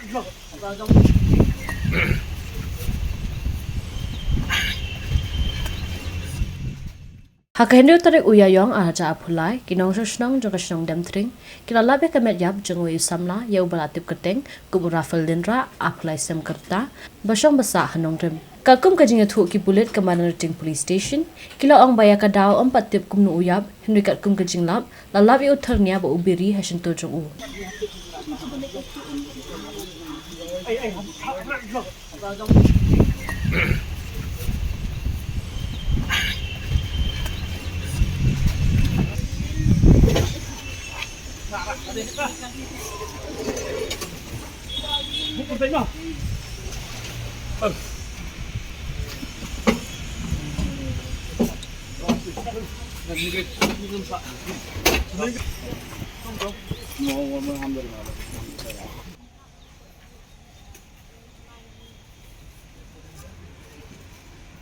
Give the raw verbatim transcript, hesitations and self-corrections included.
Ha ka hynriew tarik u Ïaïong ar hajar arphew lai, ki nongshong shnong jong ka shnong Demthring ki la lap ïa ka met ïap jong uwei u samla ïa uba la tip kyrteng kum u Raphael Lynrah, arphew lai snem ka rta, ba shong ba sah ha Nongrim. Katkum ka jingïathuh ki pulit ka Madanrting Police Station, ki la ong ba ïa ka daw ym pat tip kumno u ïap, hynrei katkum ka jinglap la lap ïa u thyrnia bad u biri ha shyntur jong u.